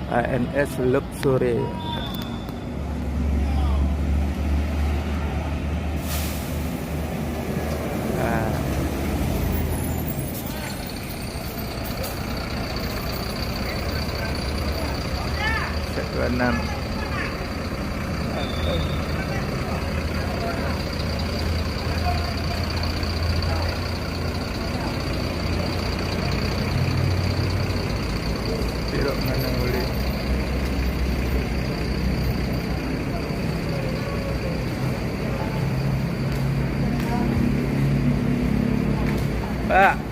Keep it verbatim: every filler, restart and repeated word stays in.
A N S Luxury. Ah. Set dua enam. Pirok mano boleh. Pak.